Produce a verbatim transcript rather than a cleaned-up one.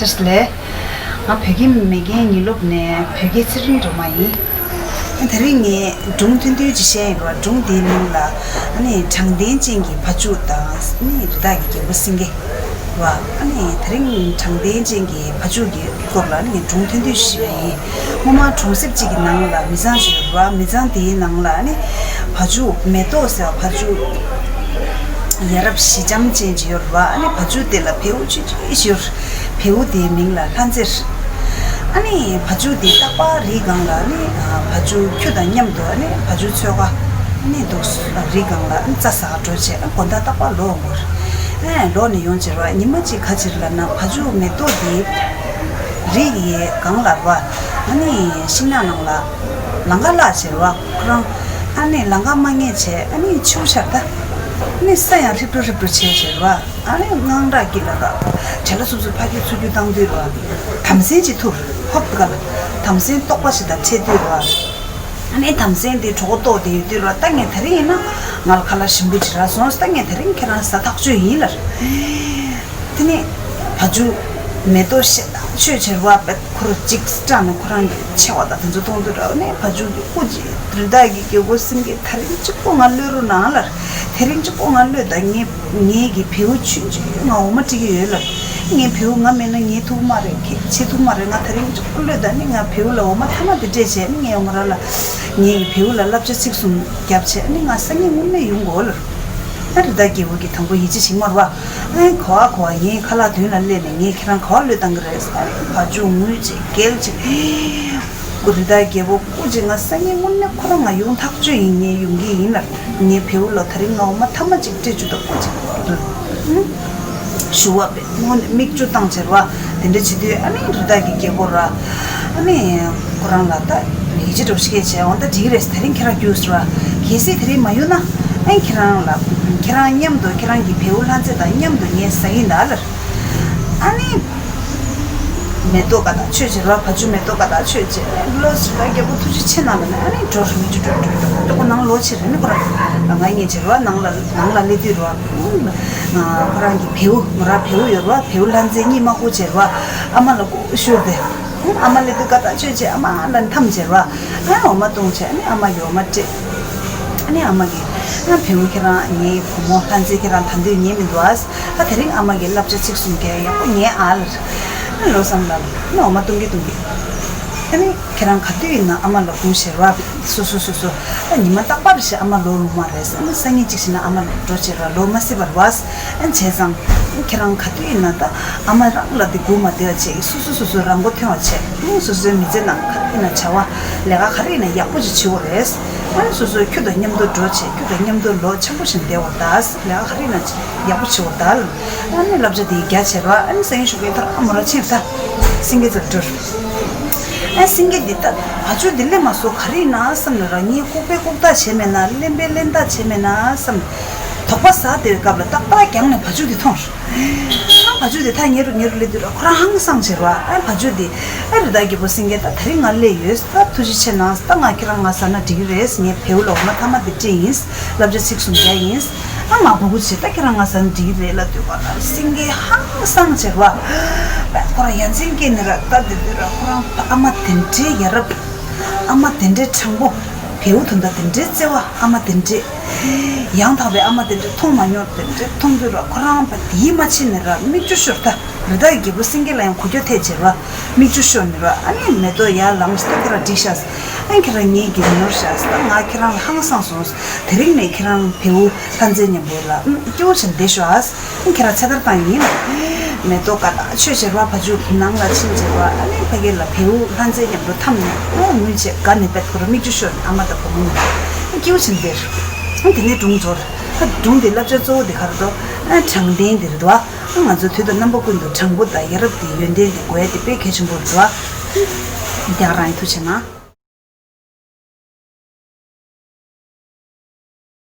ལགས། ང་བོད་ཁྱིམ་མེས་རྒྱལ་ཉིན་སློབ་ནས་བོད་རྒྱལ་ཚེ་རིང་སྒྲོལ་མ་ཡིན། དེ་རིང་ངས་སྒྲུང་ཐུང་ཐུང་ཅིག་བཤད་ཡིན་པ། སྒྲུང་དེའི་མིང་ལ་ཨ་ནི་དྲང་བདེན་ཅན་གྱི་བ་ཕྱུགས་དང་ཨ་ནི་རི་དྭགས་ཀྱི་རྒྱལ་པོ་སེང་གེ་བ། ཨ་ནི་དེ་རིང་དྲང་བདེན་ཅན་གྱི་བ་ཕྱུགས་ཀྱི་སྐོར་ལ་ཨ་ནི་ངས་སྒྲུང་ཐུང་ཐུང་ཞིག་བཤད་ཡིན། སྔོན་མ་གྲོང་གསེབ་ཅིག་གི་ནང་ལ་མི་ཚང་ཞིག་ཡོད་རེད་བ། མི་ཚང་དེའི་ནང་ལ་ཨ་ནི་བ་ཕྱུགས་མེ་ཏོག་ཟེར་བ་བ་ཕྱུགས་ཡ་རབས་ཞི་འཇམ་ཅན་ཅིག་ཡོད་རེད་བ། ཨ་ནི་བ་ཕྱུགས་དེ་ལ་བེའུ་ཆུང་ཆུང་ཞིག་ཡོད་རེད། བེའུ་དེའི་མིང་ལ་ལྷ་མཛེས། ཨ་ནི་བ་ཕྱུགས་དེ་རྟག་པར་རིའི་སྒང་ལ་ཨ་ནི་བ་ཕྱུགས་ཁྱུ་དང་མཉམ་དུ་ཨ་ནི་བ་ཕྱུགས་ཚོས་ཀ་ཨ་ནི་འདུག་རིའི་སྒང་ལ་ཨ་ནི་རྩྭ་ཟ་ག་འགྲོ་བྱས། ཨ་དགོང་དག་རྟག་པར་ལོག་འོང་བར། ཨ་ལོག་ནས་ཡོང་བྱས་རེད་བ། ཉི་མ་གཅིག་ག་ཅིག་ལབ་ན་བ་ཕྱུགས་མེ་ཏོག་དེ་རིའི་སྒང་ལ་རེད་བ། ཨ་ནི་ཤིང་ནགས་ནང་ལ་ལམ་ཁ་བརླག་བྱས་རེད་བ། ཁོ་རང་ཨ་ནི་ལམ་ཁ་མ་ངེས་བྱས། ཨ་ནི་ཆུ་བོ་ཆར་ད་ཨ་ནི་ས་ཡང་ཧྲིབ་རུ་ཧྲིབ་རུ་བྱས་བྱས་རེད་བ། ཨ་ནི་དངངས་སྐྲག་སྐྱེས་ལ་ད་བྲེལ་ལ་སུབ་སུབ་ཕ་གིར་ཚུར་རྒྱུག་བཏང་དུས་རེད་བ། དམ་སེང་ཅིག་ཐུག་ཧོབ་ཏེ་ག་ལ་དམ་སེང་ལྟོགས་པ་ཞིག་དང་འཕྲད་དུས་རེད་བ། ཨ་ནི་དམ་སེང་དེ་གྲོད་ཁོག་ལྟོགས་བསྡད་ཡོད་དུས་རེད་བ། ད་ངས་དེ་རིང་ཡིན་ན་ང་ལ་ཁ་ལག་ཞིམ་པོ་ཅིག་རག་སོང་། ད་ངས་དེ་རིང་ཁྱེད་རང་ཟ་ཐག་ཆོད་ཡིན་ལབ། དེ་ནས་བ་ཕྱུགས་མེ་ཏོག་ཤ་སྟག་ཆོས་བྱེད་པ་བས་ཁོ་རང་ཅིག་སྐྲག་ནས་ཁོ་རང་གི་མཆེ་བ་དང་དེ་ཚོ་མཐོང་དུས་ར། ཨ་ནི་བ་ཕྱུགས་ཀྱིས་སྐུ་མཁྱེན། རི་དྭགས་ཀྱི་རྒྱལ་པོ་སེང་གེ། དེ་རིང་གཅིག་པོ་ང་གློད་རོགས་གནང་ལབ། དེ་རིང་གཅིག་པོ་ང་གློད་དང་། ངས་ངེད་ཀྱི་བེའུ་ཆུང་ཆུང་ང་འོ་མ་སྤྲད་ཀྱི་ཡོད་ལབ། ངའི་བེའུ་ང་མེད་ན་ཉལ་ཐུབ་མ་རེད། ཁྱེད་བྱེད་ཐུབ་མ་རེད། ང་དེ་རིང་གཅིག་པོ་གློད་དང་། ཨ་ནི་ང་བེའུ་ལ་འོ་མ་ཐ་མ་དེ་སྤྲད་བྱས། ཨ་ནི་ངས་ང་རང་ལ་ངེད་ཀྱི་བེའུ་ལ་བསླབ་བྱ་ཚིག་གསུམ་བརྒྱབ་བྱས། ཨ་ནི་ང་སང་ཉིན་དངོས་གནས་ཡོང་དགོས་ལབ། ཨ་རི་དྭགས་རྒྱལ་པོ་གིས་དང་པོ་ཡིད་ཆེས་བྱེད་ཀྱི་མ་རེད་བ། ཨ་ག་བ་ག་བ། ངའི་ཁ་ལག་མདུན་ལ་སླེབས་ནས་ངས་ཁྱེད་རང་ག་བ་གློད་བཏང་གི་རེད་ཟེར། ཨ་བ་ཕྱུགས་ངུས་བྱས་སྐད་ཆ། རི་དྭགས་རྒྱལ་པོ་སྐུ་མཁྱེན། ང་སང་ཉིན་དངོས་གནས་ཁོ་རང་ང་ཡོང་ཐག་ཆོད་ཡིན། ངས་ཡོང་གི་ཡིན་ལབ། ངའི་བེའུ་ལ་དེ་རིང་ང་འོ་མ་ཐ་མ་གཅིག་སྤྲད་བཅུག་དང་། སྐུ་མཁྱེན་ལབ། ཞུ་བ་བས་དངོས་གནས་མིག་ཆུ་བཏང་བྱས་རེད་བ། དེ་འདྲ་བྱེད་དུས་ཨ་ནི་རི་དྭགས་ཀྱི་རྒྱལ་པོ་ར། ཨ་ནི་ཁོ་རང་ལ་ད་ཡིད་ཆེས་འདྲ་བོ་ཞིག་བྱས། འོ་ད་འགྲིག་གི་རེད། དེ་རིང་ཁྱེད་རང་རྒྱུགས་ཟེར་བ། གལ་སྲིད་དེ་རིང་མ་ཡོང་ན་ཨ་ནི་ཁྱེད་རང་ལ་ཁྱེད་རང་མཉམ་དུ་ཁྱེད་རང་གི་བེའུ་ལྷ་མཛེས་དང་མཉམ་དུ་ངས་ཟ་གི་ཡིན་ད་ལབ། ཨ་ནི་མེ་ཏོག་ཀ་དག་ཆོས་བྱེད་རེད་བ། བ་ཕྱུགས་མེ་ཏོག་ཀ་དག་ཆོས་བྱེད། ལོ་ཟེར་བ། རྒྱལ་པོ་ཐུགས་རྗེ་ཆེ་གནང་ལབ་ནས། ཨ་ནི་འགྲོ་རེད། མིག་ཆུ་འགྲོ་འགྲོ་འགྲོ་འགྲོ་ཁོ་ནང་ལོག་ཕྱིན་རེད། ཨ་ནི་ཁོ་རང་ང་ངེད་བྱེད་རེད་བ། ནང་ལ་ནང་ལ་སླེབས་དུས་རེད་བ། ཁོ་རང་གི་བེའུ་མོ་ར་བེའུ་ཡོད་རེད་བ། བེའུ་ལྷ་མཛེས་གཉིད་མ་ཁུག་བྱས་རེད་བ། ཨ་མ་ལ་སྒུག་ཤོག་དེ། ཨ་མ་སླེབས་དུས་ཀ་དག་ཆོས་བྱེད། ཨ་མ་ལ་འཐམ་བྱས་རེད་བ། ཨ་འོ་མ་བཏུང་བྱས། ཨ་ནི་ཨ་མ་གིས་འོ་མ་སྤྲད། ཨ་ནི་ཨ་མ་གིས་ཨ་བེའུ་ཁྱེད་རང་ངའི་བུ་མོ་ལྷ་མཛེས་ཁྱེད་རང་ད་དུང་ཉལ་མི་འདུག་ཨ། ཨ་དེ་རིང་ཨ་མ་གིས་བསླབ་བྱ་ཚིག་གསུམ་བརྒྱབ། ཡག་པོ་ཉལ་ཨ་ལབ། ཨ་ལོ་བསམ་ལ་ཨ་ནི་འོ་མ་བཏུང་གི་བཏུང་གི། ཨ་ནི་ཁྱེད་རང་ག་དུས་ཡིན་ན་ཨ་མ་ལ་སྒུག་ཤེར་བ། སོ་སོ་སོ་སོ། ཨ་ཉི་མ་རྟག་པར་ཞིག་ཨ་མ་ལོག་ཡོང་མ་རེད། ཨ་ནི་སང་ཉིན་གཅིག་ཞིག་ན་ཨ་མ་ལ་འགྲོ་བྱེད་ར་ལོག་མ་སྲིད་པར་བ། ཨ་བྱས་ཙང་ཁྱེད་རང་ག་དུས་ཡིན་ན་ད་ཨ་མ་རང་ལ་དེ་སྒུག་མ་བསྡད་པ་བྱས། སོ་སོ་སོ་སོ་རང་མགོ་ཐོན་པ་བྱས། ཨ་སོ་སོའི་མི་ཚེ་ནང་ག་དུས་ཡིན་ན་བྱ་བ་ལས་ཀ་ག་རེ་ཡིན་ན་ཡག་པོ་ཅིག་བྱེད་དགོས་རེད། ཨ་སོ་སོའི་ཁྱོད་དང་མཉམ་དུ་འགྲོ་བྱེད། ཁྱོད་དང་མཉམ་དུ་ལོ་ཆེན་པོ་ཞིག་བསྡད་པ་ད་ལས་ཀ་ག་རེ་ཡིན་ན་ཡག་པོ་བྱེད་དགོས་ད། ཨ་ནི་བསླབ་བྱ་དེ་རྒྱ་ཆེ་ར། ཨ་ནི་སང་ཉིན་ཞོགས་ཀས་ཐར་ཨ་མོ་ར་ཕྱིན་ད་སེང་གེ་རྩར་འགྲོ། ཨ་སེང་གེ་འདི་ད་བ་ཕྱུགས་འདི་སླེབས་མ་སོང་ག་རེ་ཡིན་ན་བསམ་ལ་ར། ངས་ལྐུགས་པས་ལྐུགས་ཐག་བྱས་མེད་ན། གླེན་པས་གླེན་ཐག་བྱས་མེད་ན་བསམ། དོགས་པ་ཟ་བསྡད་པའི་སྐབས་ལ་ཏག་ཏག་རྒྱང་ནས་བ་ཕྱུགས་འདི་མཐོང་། ཨ་བ་ཕྱུགས་འདི་ཐག་ཉེ་རུ་ཉེ་རུ་སླེབས་དུས་ར་ཁོ་རང་ཧང་སངས་བྱས་ར། ཨ་བ་ཕྱུགས་འདི་ཨ་རི་དྭགས་རྒྱལ་པོ་སེང་གེ་ད་དེ་རིང་ང་སླེབས་ཡོད། ད་ཐུགས་རྗེ་ཆེ་གནང་། ད་ང་ཁྱེད་རང་ང་ཟ་ན་འགྲིག་གི་རེད། ངའི་བེའུ་ལ་འོ་མ་ཐ་མ་འདི་སྤྲད་ཡིན། བསླབ་བྱ་ཚིག་གསུམ་བརྒྱབ་ཡིན། ཨ་ང་སྒུག་སྒུག་བྱེད། ད་ཁྱེད་རང་ང་ཟ་ན་འགྲིག་གི་རེད་ལབ་དུས་ཀ་ལ་སེང་གེ་ཧང་སངས་བྱས་ར། ཁོ་རང་ཡ་མཚན་སྐྱེས་ནས་ར། ད་དེ་དུས་ར་ཁོ་རང་ཨ་མ་དེ་འདྲའི་ཡ་རབས། ཨ་མ་དེ་འདྲའི་དྲང་པོ། བེའུ་དོན་དག་དེ་འདྲའི་བརྩེ་བ། ཨ་མ་དེ་འདྲའི་ཡང་དག་པའི་ཨ་མ་དེ་འདྲ་མཐོང་མ་མྱོང་། དེ་འདྲ་མཐོང་དུས་ར་ཁོ་རང་ཕར་ཡིད་མ་ཆེས་ནས་ར་མིག་ཆུ་ཤོར། ད་རི་དྭགས་རྒྱལ་པོ་སེང་གེ་ལ་ཡང་གོ་རྒྱུ་ཐེབས་བྱས་ར། མིག་ཆུ་ཤོར་ནས་ར། ཨ་ནི་མེ་ཏོག་ཡར་ལངས་ཤག་ད་ཁྱེད་རང་འགྲིག་ཤག་ཨ་ཁྱེད་རང་ངེད་ཀྱིས་ནོར་ཤག་ད་ང་ཁྱེད་རང་ལ་ཧང་སངས་སོང་། དེ་རིང་ནས་ཁྱེད་རང་བེའུ་ལྷ་མཛེས་མཉམ་པོ་ལ་སྐྱིད་པོ་བྱས་བསྡད་ཤོག་ཨ། ཁྱེད་རང་ཚེ་ཐར་བཏང་ཡིན། མེ་ཏོག་ཀ་དག་ཆོས་བྱེད་ར་བ་ཕྱུགས་ནང་ལ་ཕྱིན་བྱས་ར། ཨ་ནི་ཕ་གི་ལ་བེའུ་ལྷ་མཛེས་མཉམ་དུ་འཐམས་ནས་ཨོ་ངུས་བྱས་དགའ་ནས་བེད་ཁོ་ར་མིག་ཆུ་ཤོར་ནས་ཨ་མ་དང་བུ་མོ་གཉིས་སྐྱིད་པོ་བྱས་བསྡད། ཨ་དེ་ནས་སྒྲུང་རྫོགས། ཨ་སྒྲུང་དེ་བསླབ་བྱ་གཙོ་བོ་དེ་ག་རེ་འདུག་ཨ་དྲང་བདེན་དེ་རེད་འདུག་ཨ་ང་ཚོ་དུས་དང་རྣམ་པ་ཀུན་ཏུ་དྲང་པོ་དང་ཡ་རབས་དེ་ཡོན་ཏན་དེ་དགོས་ཡ་དེ་དཔེ་གལ་ཆེན་པོ་རེད་འདུག་ཨ་དེ་ག་རང་ཡིན། ཐུགས་རྗེ་ཆེ་གནང་།